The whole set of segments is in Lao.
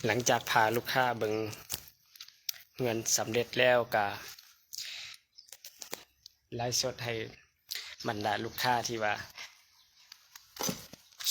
ຫຼັງຈາກພາລູກຄ້າເບິ່ງເຮືອນສຳເລັດແລ້ວ ກະໄລຟ໌ສົດໃຫ້ບັນດາລູກຄ້າທີ່ວ່າ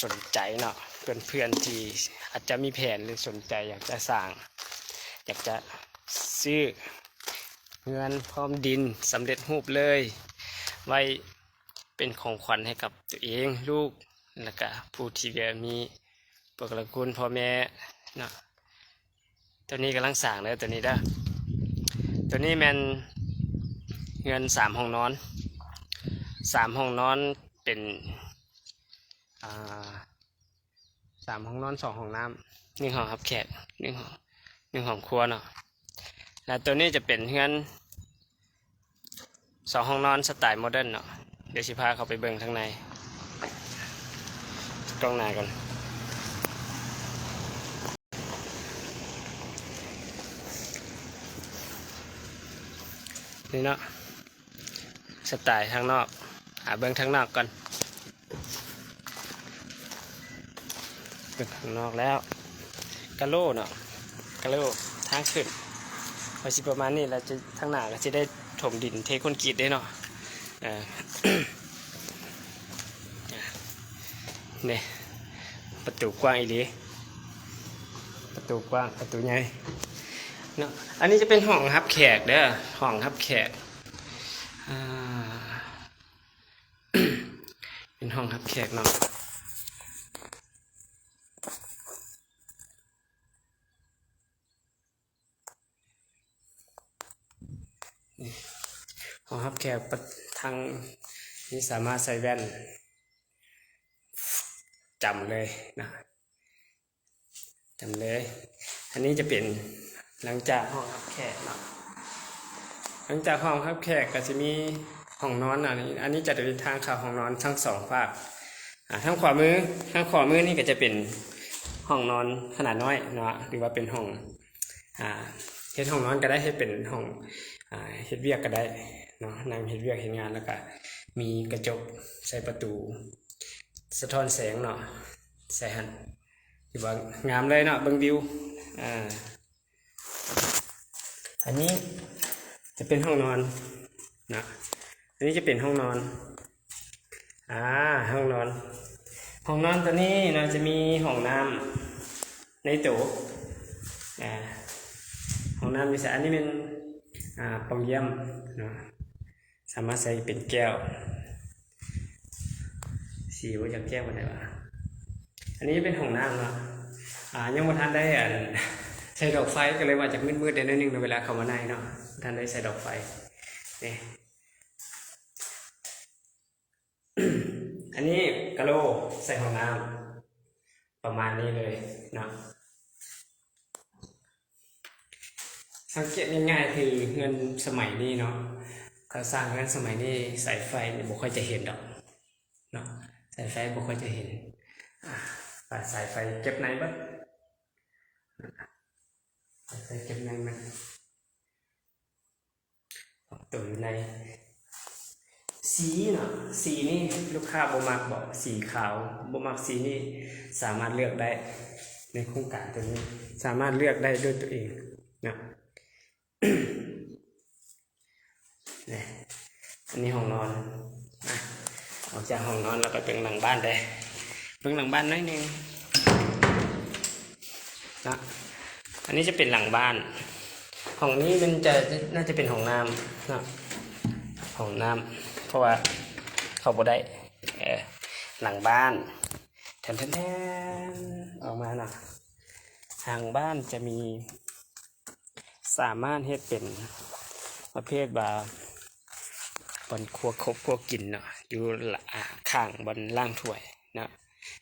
ສົນໃຈເນາະ, ເພື່ອນໆທີ່ອາດຈະມີແຜນ ຫຼື ສົນໃຈຢາກຈະສ້າງ ຢາກຈະຊື້ເຮືອນພ້ອມດິນສຳເລັດຮູບເລີຍ ໄວ້ເປັນຂອງຂວັນໃຫ້ກັບຕົວເອງ, ລູກ ແລ້ວກະຜູ້ທີ່ແບບມີບຸກຄະລະຄຸນ ພໍ່ແມ່ເນາະ. ຕົວນີ້ກຳລັງສ້າງເດີ ຕົວນີ້ເດີ. ຕົວນີ້ແມ່ນເຮືອນສາມຫ້ອງນອນ, ສາມຫ້ອງນອນເປັນ ອ່າ ສາມຫ້ອງນອນ ສອງຫ້ອງນ້ຳ ໜຶ່ງຫ້ອງຮັບແຂກ ໜຶ່ງຫ້ອງ ໜຶ່ງຫ້ອງຄົວເນາະ. ແລ້ວຕົວນີ້ຈະເປັນເຮືອນ ສອງຫ້ອງນອນສະໄຕໂມເດີນເນາະ. ດຽວຊິພາເຂົ້າໄປເບິ່ງທາງໃນ ກ້ອງໜ້າກ່ອນ. ນີ້ເນາະ ສະໄຕທາງນອກ. ຫາເບິ່ງທາງນອກກ່ອນ. ເບິ່ງຂ້າງນອກແລ້ວ ກະໂຫຼເນາະ ກະໂຫຼ ທາງຂຶ້ນ ວ່າຊິປະມານນີ້ແຫຼະ. ຈະ ທາງໜ້າກໍຊິໄດ້ຖົມດິນເທຄອນກຣີດເດ້ເນາະ. ເອີ ນີ້ ປະຕູກວ້າງອີ່ຫຼີ ປະຕູກວ້າງ ປະຕູໃຫຍ່ເນາະ. ອັນນີ້ຈະເປັນຫ້ອງຮັບແຂກເດີ ຫ້ອງຮັບແຂກ ອ່າ ເປັນຫ້ອງຮັບແຂກເນາະ. ຫ້ອງຮັບແຂກ ທາງນີ້ສາມາດໃສ່ແວ່ນ ຈຳເລີຍນະ. ຈຳເລີຍ. ອັນນີ້ຈະເປັນຫຼັງຈາກຫ້ອງຮັບແຂກເນາະ. ຫຼັງຈາກຫ້ອງຮັບແຂກກໍຊິມີຫ້ອງນອນ. ອັນນີ້ ອັນນີ້ຈະເປັນທາງເຂົ້າຫ້ອງນອນທັງສອງຟາກ. ອາ ທາງຂວາມື ທາງຂວາມືນີ້ກໍຈະເປັນຫ້ອງນອນຂະໜາດນ້ອຍເນາະ ຫຼືວ່າເປັນຫ້ອງ ອາ ເຮັດຫ້ອງນອນກໍໄດ້ ເຮັດເປັນຫ້ອງ ອາ ເຮັດວຽກກໍໄດ້ເນາະ ນັ່ງເຮັດວຽກເຮັດງານ. ແລ້ວກໍມີກະຈົກໃສ່ປະຕູສະທ້ອນແສງເນາະ ໃສ່ຫັ້ນ. ຖືວ່າງາມເລີຍເນາະ ເບິ່ງວິວ. ອາ ອັນນີ້ຈະເປັນຫ້ອງນອນເນາະ ອັນນີ້ຈະເປັນຫ້ອງນອນ. ອາ ຫ້ອງນອນ ຫ້ອງນອນຕົວນີ້ເນາະ ຈະມີຫ້ອງນ້ຳໃນໂຕ. ອາ ຫ້ອງນ້ຳຢູ່ໃສ? ອັນນີ້ແມ່ນ ອາ ປ່ອງຢ້ຽມເນາະ. ສາມາດໃສ່ເປັນແກ້ວ ສີບໍ່ຢາກແຈ້ງປານໃດວ່າ. ອັນນີ້ເປັນຫ້ອງນ້ຳເນາະ ອາ ຍັງບໍ່ທັນໄດ້ ອັນ ໃສ່ດອກໄຟ ກໍເລີຍວ່າຈະມືດໆແດ່ໜ້ອຍໜຶ່ງເນາະ ເວລາເຂົ້າມາໃນເນາະ ບໍ່ທັນໄດ້ໃສ່ດອກໄຟ. ນີ້ ອັນນີ້ກະໂຫຼໃສ່ຫ້ອງນ້ຳ ປະມານນີ້ເລີຍເນາະ. ສັງເກດງ່າຍໆ ຄືເຮືອນສະໄໝນີ້ເນາະ ເຂົາສ້າງເຮືອນສະໄໝນີ້ ສາຍໄຟນີ້ບໍ່ຄ່ອຍຈະເຫັນດອກເນາະ ສາຍໄຟບໍ່ຄ່ອຍຈະເຫັນ. ອາ ປາດສາຍໄຟເກັບໃນເບິດ ສາຍໄຟເກັບໃນມັນ. ຕົວຢູ່ໃນ ສີເນາະ ສີນີ້ລູກຄ້າບໍ່ມັກເບາະ ສີຂາວ ບໍ່ມັກສີນີ້ ສາມາດເລືອກໄດ້. ໃນໂຄງການຕົວນີ້ສາມາດເລືອກໄດ້ດ້ວຍຕົວເອງເນາະ. ນີ້ ອັນນີ້ຫ້ອງນອນ. ອາ ອອກຈາກຫ້ອງນອນແລ້ວໄປເບິ່ງຫຼັງບ້ານເດ້ ເບິ່ງຫຼັງບ້ານໜ້ອຍໜຶ່ງເນາະ. ອັນນີ້ຈະເປັນຫຼັງບ້ານ ຫ້ອງນີ້ມັນຈະ ໜ້າຈະເປັນຫ້ອງນ້ຳເນາະ ຫ້ອງນ້ຳ ເພາະວ່າເຂົ້າບໍ່ໄດ້. ເອີ ຫຼັງບ້ານ ແທນໆໆ ອອກມາເນາະ. ຫຼັງບ້ານຈະມີ ສາມາດເຮັດເປັນປະເພດວ່າບ່ອນຄົວຄົບຄົວກິນເນາະ ຢູ່ ອາ ຂ້າງບ່ອນລ້າງຖ້ວຍເນາະ.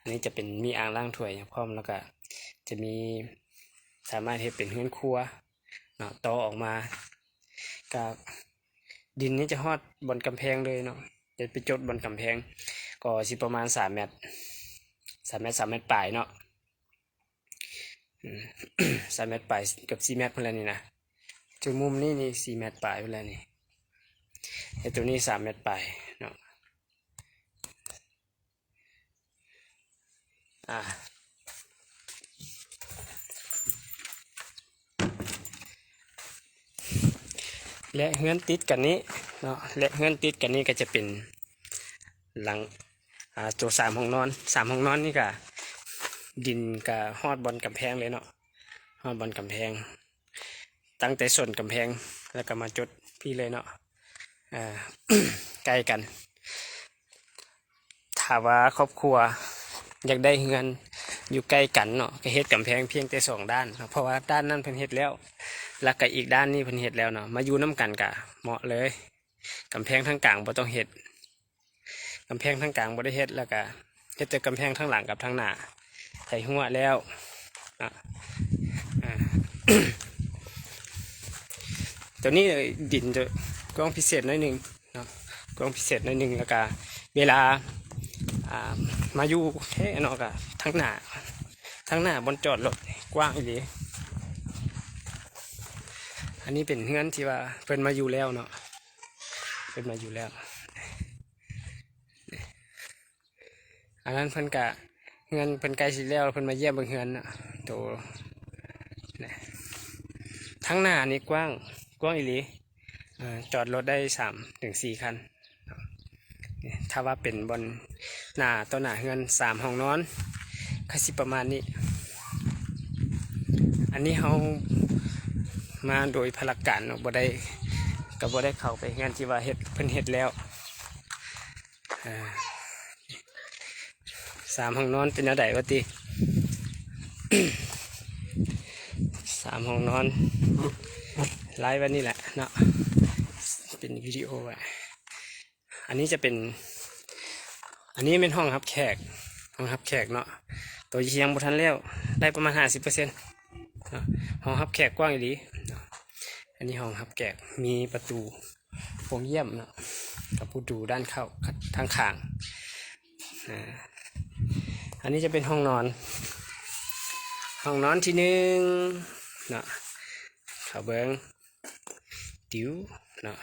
ອັນນີ້ຈະເປັນມີອ່າງລ້າງຖ້ວຍພ້ອມ ແລ້ວກະຈະມີ ສາມາດເຮັດເປັນເຮືອນຄົວເນາະ ຕໍ່ອອກມາ ກະດິນນີ້ຈະຮອດບ່ອນກຳແພງເລີຍເນາະ. ຈະໄປຈົດບ່ອນກຳແພງ ກໍຊິປະມານສາມແມັດ ສາມແມັດ ສາມແມັດປາຍເນາະ. ອືມ ສາມແມັດປາຍ ເກືອບສີ່ແມັດພຸ້ນແຫຼະນີ້ນະ ຈຸມມຸມນີ້ນີ້ສີ່ແມັດປາຍພຸ້ນແຫຼະນີ້ ແລະ ໂຕນີ້ສາມແມັດປາຍເນາະ. ອາ ແລະເຮືອນຕິດກັນນີ້ເນາະ ແລະເຮືອນຕິດກັນນີ້ກໍຈະເປັນຫຼັງ ອ່າ ໂຕສາມຫ້ອງນອນ. ສາມຫ້ອງນອນນີ້ກໍ ດິນກໍຮອດບ່ອນກຳແພງເລີຍເນາະ ຮອດບ່ອນກຳແພງ ຕັ້ງແຕ່ສົ້ນກຳແພງ ແລ້ວກໍມາຈົດພີ້ເລີຍເນາະ ເອີ ໃກ້ກັນ. ຖ້າວ່າຄອບຄົວຢາກໄດ້ເຮືອນຢູ່ໃກ້ກັນເນາະ ກໍເຮັດກຳແພງພຽງແຕ່ສອງດ້ານເນາະ ເພາະວ່າດ້ານນັ້ນເພິ່ນເຮັດແລ້ວ ແລ້ວກໍອີກດ້ານນີ້ເພິ່ນເຮັດແລ້ວເນາະ ມາຢູ່ນຳກັນກະເໝາະເລີຍ. ກຳແພງທາງກາງບໍ່ຕ້ອງເຮັດ ກຳແພງທາງກາງບໍ່ໄດ້ເຮັດ ແລ້ວກະເຮັດແຕ່ກຳແພງທາງຫຼັງກັບທາງໜ້າ ໃສ່ຮົ້ວແລ້ວເນາະ. ອາ ຕົວນີ້ດິນຈະກວ້າງພິເສດໜ້ອຍໜຶ່ງ ເນາະ ກວ້າງພິເສດໜ້ອຍໜຶ່ງ ແລ້ວກະເວລາ ອ່າ ມາຢູ່ແທ້ເນາະ ກະທາງໜ້າ ທາງໜ້າບ່ອນຈອດລົດກວ້າງອີ່ຫຼີ. ອັນນີ້ເປັນເຮືອນທີ່ວ່າເພິ່ນມາຢູ່ແລ້ວເນາະ ເພິ່ນມາຢູ່ແລ້ວ. ອັນນັ້ນເພິ່ນກະ ເຮືອນເພິ່ນໃກ້ຊິແລ້ວ ເພິ່ນມາຢ້ຽມເບິ່ງເຮືອນເນາະ ໂຕ ທາງໜ້ານີ້ກວ້າງ ກວ້າງອີ່ຫຼີ ເອີ ຈອດລົດໄດ້ສາມເຖິງສີ່ຄັນ. ຖ້າວ່າເປັນບ່ອນໜ້າຕໍ່ໜ້າເຮືອນ ສາມຫ້ອງນອນ ກໍຊິປະມານນີ້. ອັນນີ້ເຮົາມາໂດຍພາລະການເນາະ ບໍ່ໄດ້ ກໍບໍ່ໄດ້ເຂົ້າໄປເຮືອນທີ່ວ່າເຮັດ ເພິ່ນເຮັດແລ້ວ. ເອີ ສາມຫ້ອງນອນເປັນແນວໃດວະຕິ ສາມຫ້ອງນອນ ໄລໄວ້ນີ້ແຫຼະເນາະ ເປັນວິດີໂອໄວ້. ອັນນີ້ຈະເປັນ ອັນນີ້ແມ່ນຫ້ອງຮັບແຂກ ຫ້ອງຮັບແຂກເນາະ ໂຕທີ່ຍັງບໍ່ທັນແລ້ວ ໄດ້ປະມານຫ້າສິບເປີເຊັນເນາະ. ຫ້ອງຮັບແຂກກວ້າງອີ່ຫຼີເນາະ. ອັນນີ້ຫ້ອງຮັບແຂກ ມີປະຕູໂຮງຢ້ຽມເນາະ ກັບປະຕູດ້ານເຂົ້າທາງຂ້າງ. ອາ ອັນນີ້ຈະເປັນຫ້ອງນອນ ຫ້ອງນອນທີໜຶ່ງເນາະ ເຂົ້າເບິ່ງ ຕິວເນາະ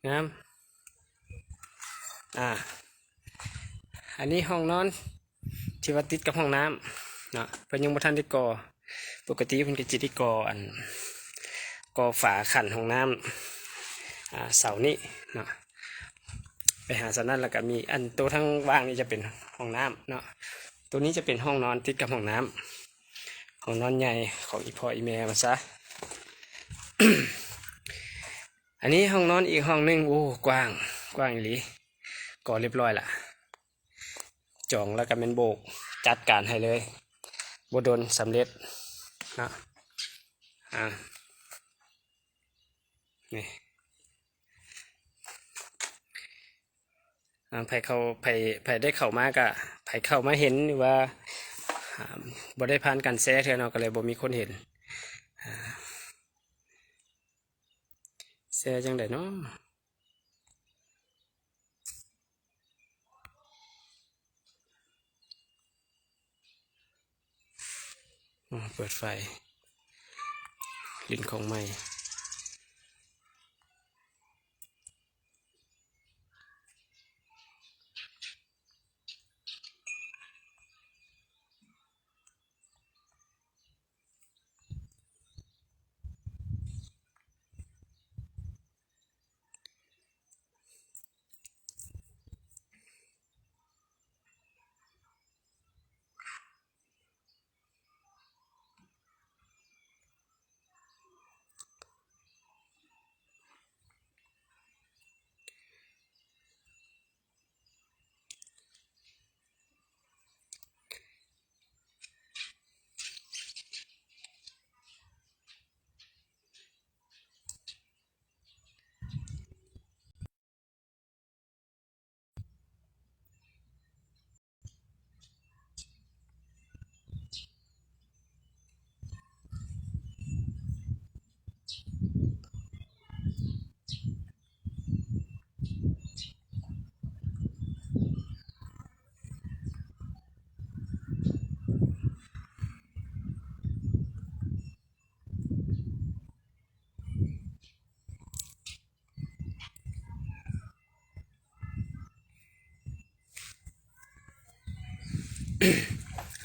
ງາມ. ອາ ອັນນີ້ຫ້ອງນອນທີ່ວ່າຕິດກັບຫ້ອງນ້ຳເນາະ ເພິ່ນຍັງບໍ່ທັນໄດ້ກໍ່. ປົກກະຕິເພິ່ນກໍຈະໄດ້ກໍ່ອັນ ກໍ່ຝາຂັ້ນຫ້ອງນ້ຳ ອາ ເສົານີ້ເນາະ ໄປຫາເສົານັ້ນ ແລ້ວກໍມີອັນໂຕທາງຫວ່າງນີ້ຈະເປັນຫ້ອງນ້ຳເນາະ. ໂຕນີ້ຈະເປັນຫ້ອງນອນຕິດກັບຫ້ອງນ້ຳ ຫ້ອງນອນໃຫຍ່ຂອງອີ່ພໍ່ອີ່ແມ່ວ່າຊະ. ອັນນີ້ຫ້ອງນອນອີກຫ້ອງໜຶ່ງ ໂອ້ ກວ້າງ ກວ້າງອີ່ຫຼີ ກໍລຽບຮ້ອຍລະ ຈອງແລ້ວກໍແມ່ນໂບກ ຈັດການໃຫ້ເລີຍ ບໍ່ດົນສຳເລັດເນາະ. ອາ ນີ້ ອາ ໃຜເຂົ້າ ໃຜ ໃຜໄດ້ເຂົ້າມາກະ ໃຜເຂົ້າມາເຫັນ ຫຼືວ່າ ອາ ບໍ່ໄດ້ຜ່ານການແຊເທື່ອເນາະ ກໍເລີຍບໍ່ມີຄົນເຫັນ. ອາ ແຊຈັ່ງໃດເນາະ? ເປີດໄຟ ຫຼິ້ນຂອງໃໝ່.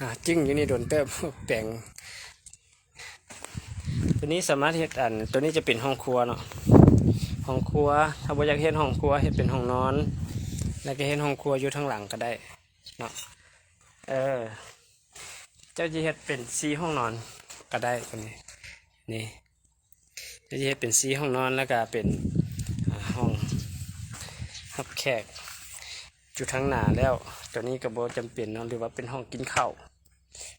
ອາ ຈຶ່ງຢູ່ນີ້ດົນເຕີບ ແປງ. ຕົວນີ້ສາມາດເຮັດ ອັນ ຕົວນີ້ຈະເປັນຫ້ອງຄົວເນາະ ຫ້ອງຄົວ ຖ້າບໍ່ຢາກເຮັດຫ້ອງຄົວ ເຮັດເປັນຫ້ອງນອນ ແລ້ວກໍເຮັດຫ້ອງຄົວຢູ່ທາງຫຼັງກໍໄດ້ເນາະ. ເອີ ເຈົ້າຊິເຮັດເປັນສີ່ຫ້ອງນອນກໍໄດ້ ຕົວນີ້ ນີ້ ເຈົ້າຊິເຮັດເປັນສີ່ຫ້ອງນອນ ແລ້ວກໍເປັນ ອ່າ ຫ້ອງຮັບແຂກຢູ່ທາງໜ້າແລ້ວ. ຕົວນີ້ກໍບໍ່ຈຳເປັນເນາະ ຫຼືວ່າເປັນຫ້ອງກິນເຂົ້າ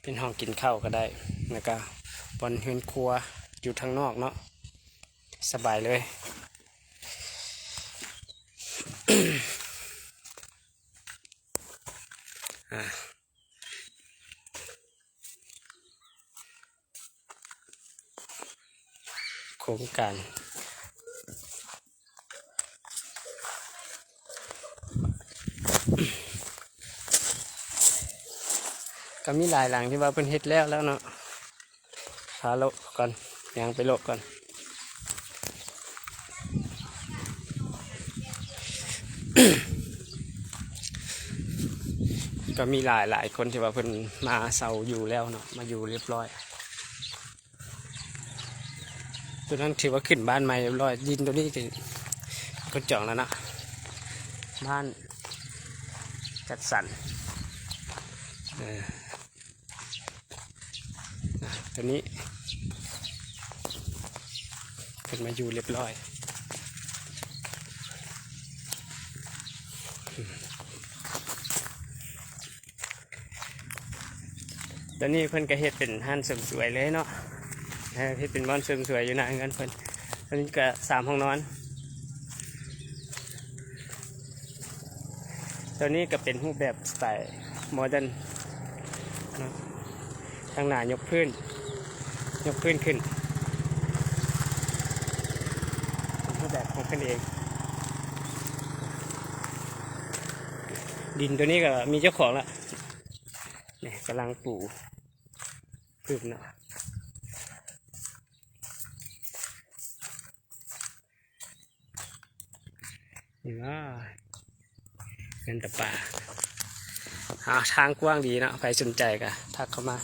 ເປັນຫ້ອງກິນເຂົ້າກໍໄດ້ ແລ້ວກໍບ່ອນເຮືອນຄົວຢູ່ທາງນອກເນາະ ສະບາຍເລີຍ. ອາ ໂຄງການ ກໍມີຫຼາຍຫຼັງທີ່ວ່າເພິ່ນເຮັດແລ້ວແລ້ວເນາະ. ພາເລາະກ່ອນ ຍ່າງໄປເລາະກ່ອນ. ກໍມີຫຼາຍໆຄົນທີ່ວ່າເພິ່ນມາເຊົ່າຢູ່ແລ້ວເນາະ ມາຢູ່ຮຽບຮ້ອຍ. ຕົວນັ້ນຖືວ່າຂຶ້ນບ້ານໃໝ່ຮຽບຮ້ອຍ. ດິນຕົວນີ້ກໍຄົນຈອງແລ້ວເນາະ ບ້ານຈັດສັນ. ເອີ ອາ ຕົວນີ້ເພິ່ນມາຢູ່ຮຽບຮ້ອຍ. ຕົວນີ້ເພິ່ນກໍເຮັດເປັນຮ້ານເສີມສວຍເລີຍເນາະ. ເຮັດເປັນບ່ອນເສີມສວຍຢູ່ໜ້າເຮືອນເພິ່ນ. ຕົວນີ້ກໍສາມຫ້ອງນອນ. ຕົວນີ້ກໍເປັນຮູບແບບສະໄຕມໍເດີນເນາະ ທາງໜ້າຍົກພື້ນ ຍົກພື້ນຂຶ້ນ ເປັນຮູບແບບຂອງເພິ່ນເອງ. ດິນຕົວນີ້ກໍມີເຈົ້າຂອງລະ ນີ້ກຳລັງປູພື້ນເນາະ. ນີ້ວ່າເຮືອນຕາປາ. ເອົາ ທາງກວ້າງດີເນາະ ໃຜສົນໃຈກໍທັກເຂົ້າມາ.